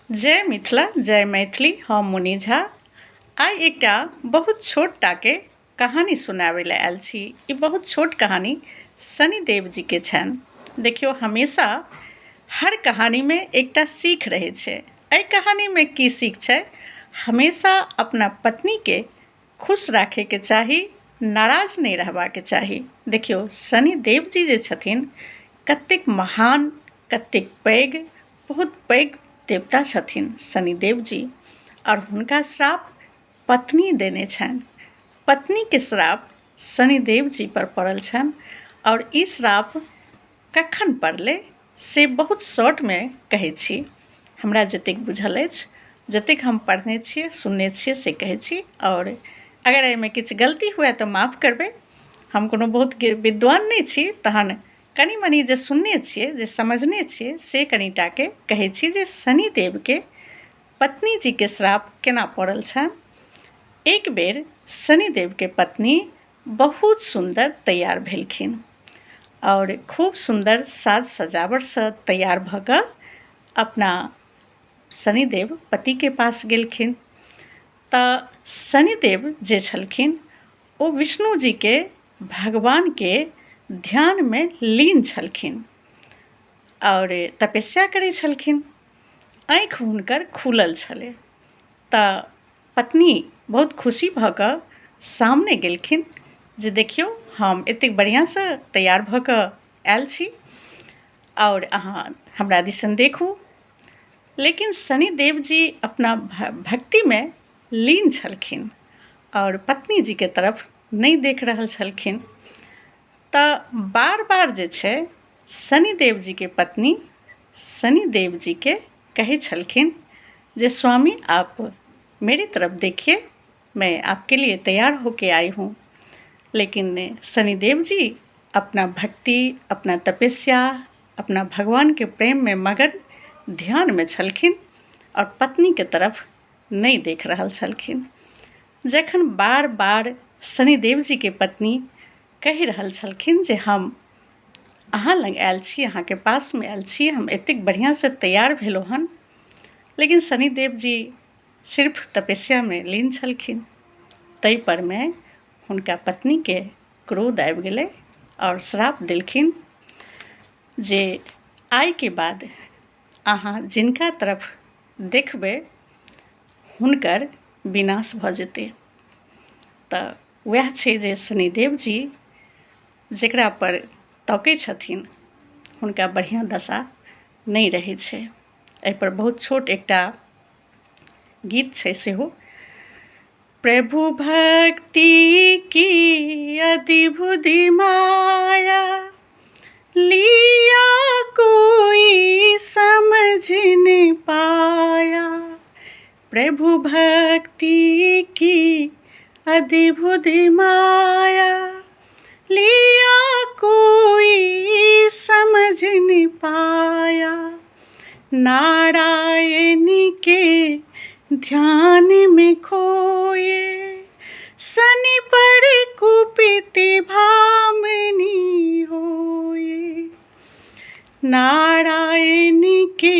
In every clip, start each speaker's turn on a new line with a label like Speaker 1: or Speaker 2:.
Speaker 1: जय मिथिला जय मैथिली। हम मुनि झा आइ एकटा बहुत छोट टाके कहानी सुनाबै लए आयल छी। ई बहुत छोट कहानी शनिदेव जीके छनि। देखियौ, हमेशा हर कहानीमे एकटा सीख रहै छै। एहि कहानीमे की सीख छै? हमेशा अपना पत्नीके खुश राखैके चाही, नाराज नहि रहबाके चाही। देखियौ, शनिदेव जी जे छथिन कतेक महान, कतेक पैघ, बहुत पैघ देवता छथिन शनिदेव जी। आओर हुनका श्राप पत्नी देने छनि। पत्नीके श्राप शनिदेव जी पर पड़ल छनि। आओर ई श्राप कखन पड़लै से बहुत शॉर्टमे कहै छी। हमरा जतेक बुझल अछि, जतेक हम पढ़ने छियै, सुनने छियै, से कहै छी। आओर अगर एहिमे किछु गलती हुए तऽ माफ करबै। हम कोनो बहुत विद्वान नहि छी, तहन कनि मनि जे सुनने छियै, जे समझने छियै, से कनिटाके कहै छी जे शनिदेवके पत्नी जीके श्राप केना पड़ल छनि। एक बेर शनिदेवके पत्नी बहुत सुन्दर तैयार भेलखिन आओर खूब सुन्दर साज सजावटसँ तैयार भऽ कऽ अपना शनिदेव पतिके पास गेलखिन। तऽ शनिदेव जे छलखिन ओ विष्णु जीके भगवानके ध्यानमे लीन छलखिन आओर तपस्या करै छलखिन। आँखि हुनकर खुलल छलै। तऽ पत्नी बहुत खुशी भऽ कऽ सामने गेलखिन जे देखियौ, हम एतेक बढ़िआँसँ तैयार भऽ कऽ आयल छी आओर अहाँ हमरा दिसन देखू। लेकिन शनिदेव जी अपना भक्तिमे लीन छलखिन आओर पत्नी जीके तरफ नहि देख रहल छलखिन। तऽ बार बार जे छै शनिदेव जीके पत्नी शनिदेव जीके कहै छलखिन जे स्वामी, आप मेरी तरफ देखिए, मैं आपके लिए तैयार होके आई हूँ। लेकिन शनिदेव जी अपना भक्ति, अपना तपस्या, अपना भगवानके प्रेममे मगन ध्यानमे छलखिन आओर पत्नीके तरफ नहि देख रहल छलखिन। जखन बार बार शनिदेव जीके पत्नी कहि रहल छलखिन जे हम अहाँ लग आयल छी, अहाँके पासमे आयल छी, हम एतेक बढ़िआँसँ तैयार भेलहुँ हन, लेकिन शनिदेव जी सिर्फ तपस्यामे लीन छलखिन। ताहि परमे हुनका पत्नीके क्रोध आबि गेलै आओर श्राप देलखिन जे आइके बाद अहाँ जिनका तरफ देखबै हुनकर विनाश भऽ जेतै। तऽ वएह छै जे शनिदेव जी जकरा पर तकै छथिन हुनका बढ़िआँ दशा नहि रहै छै। एहिपर बहुत छोट एकटा गीत छै सेहो। प्रभु भक्ति की अद्भुत माया, लिया कोई समझ न पाया। प्रभु भक्ति की अद्भुत माया, लिया कोई समझ न पाया। नारायण के ध्यान में खोए, शनि पर कुपित भामनी होए। नारायण के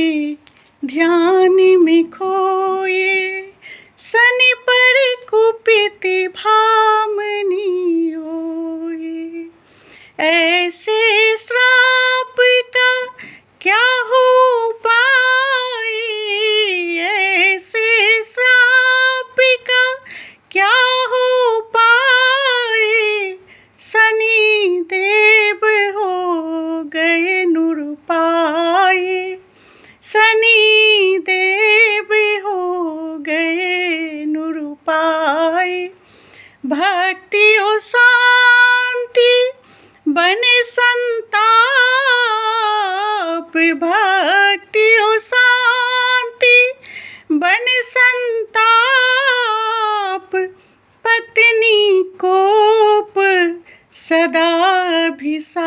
Speaker 1: ध्यान में खोए, शनि पर कुपित भामनी होए। ऐसे श्राप का क्या हो पाए, ऐसे श्राप का क्या हो पाए। शनि देव हो गए नुरपाए, शनि देव हो गए नुरपाए। भक्ति ओ शांति बन संताप, भक्ति ओ शांति बन संताप। पत्नी कोप सदा अभिशाप,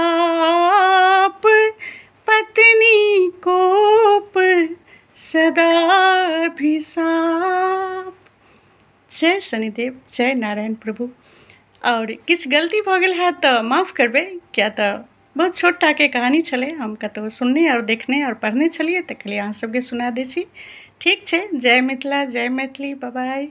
Speaker 1: पत्नी कोप सदा अभिशाप। जय शनिदेव, जय नारायण प्रभु। आओर किछु गलती भऽ गेल हैत तऽ माफ करबै, किया तऽ बहुत छोट टाके कहानी छलै। हम कतहु सुनने आओर देखने आओर पढ़ने छलियै, तऽ कहलियै अहाँ सबके सुना दै छी। ठीक छै, जय मिथिला, जय मैथिली, बाय।